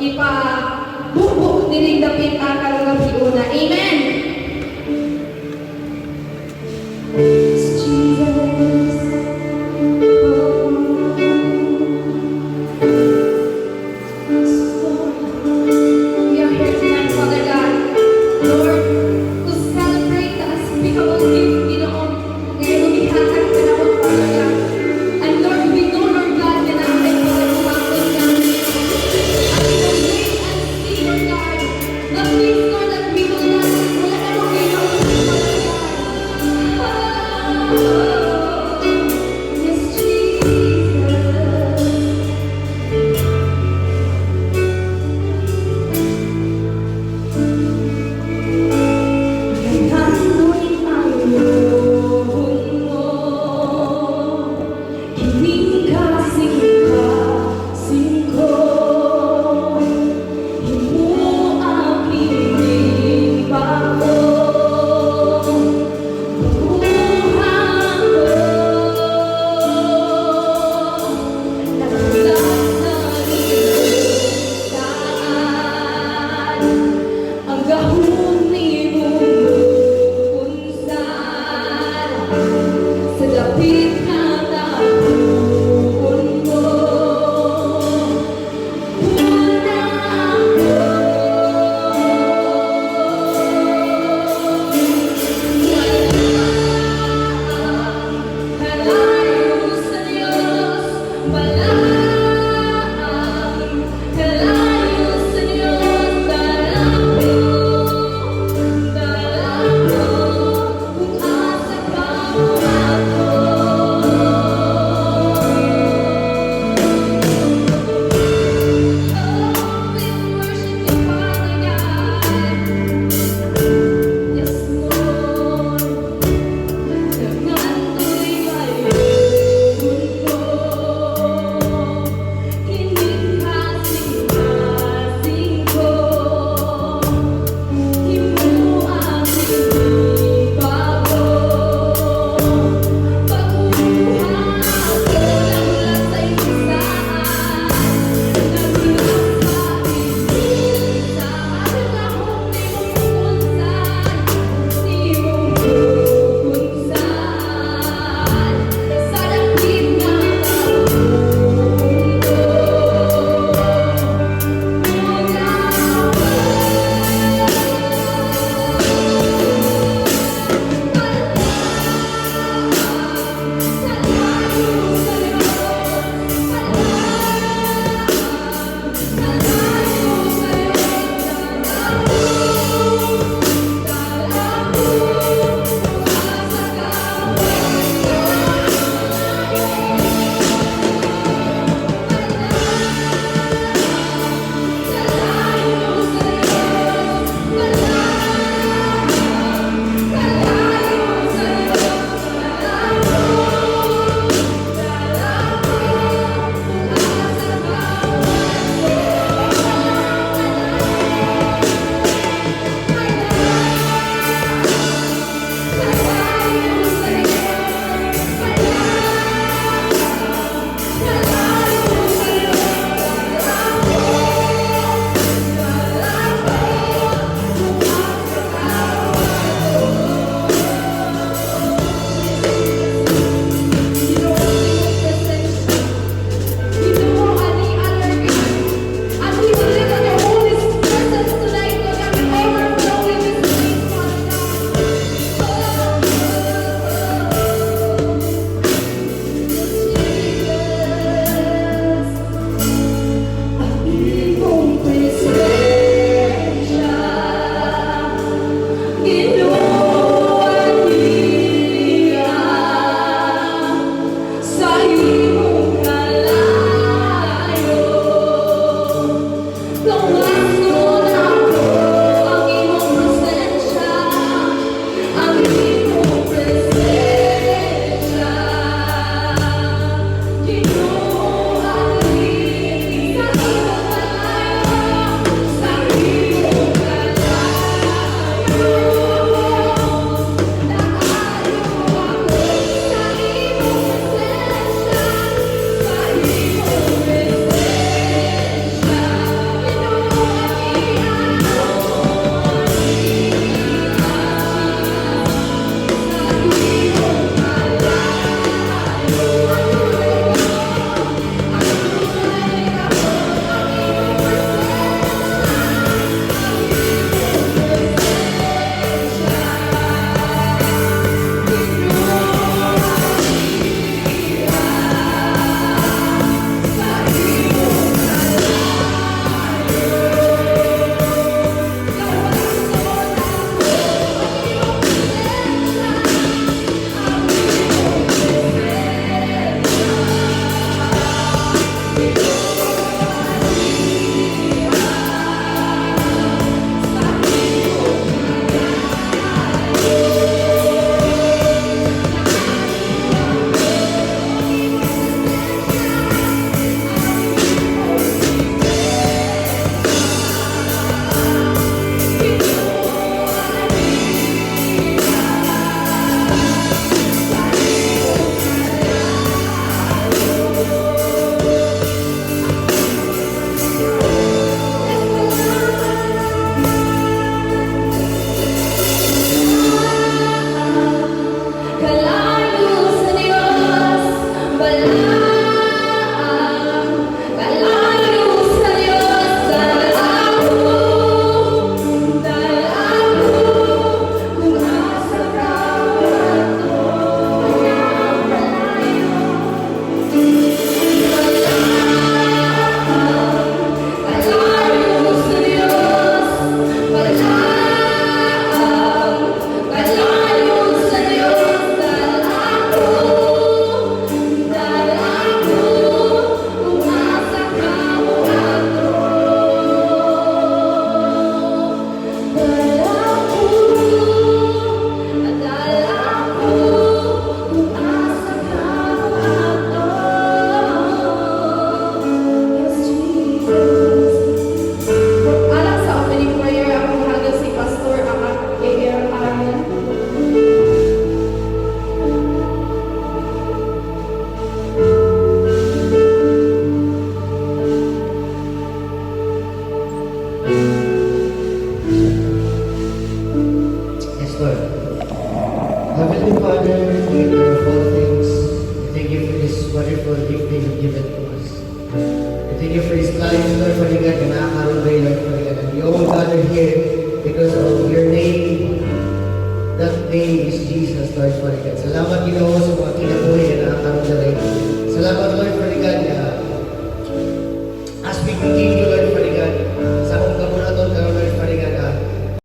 Ipa bubo diring dapit karong gabi una. Amen. Jesus. Oh. Lord, we are here tonight, Father God. Lord, to celebrate the unspeakable gift, Ginoo, nga imong gihatag kanamo, Father God. And Lord, we know, Lord God, nga naa kay pagbuhaton nga. At we will wait and see, Lord God, the things you for his life, Lord Father God, nga naa karon diri, Lord Father God. And we all gather here because of your name. That name is Jesus, Lord Father God. Salamat, Ginoo, sa mga kinabuhi nga naa karon diri. Salamat, Lord Father God, nga as we continue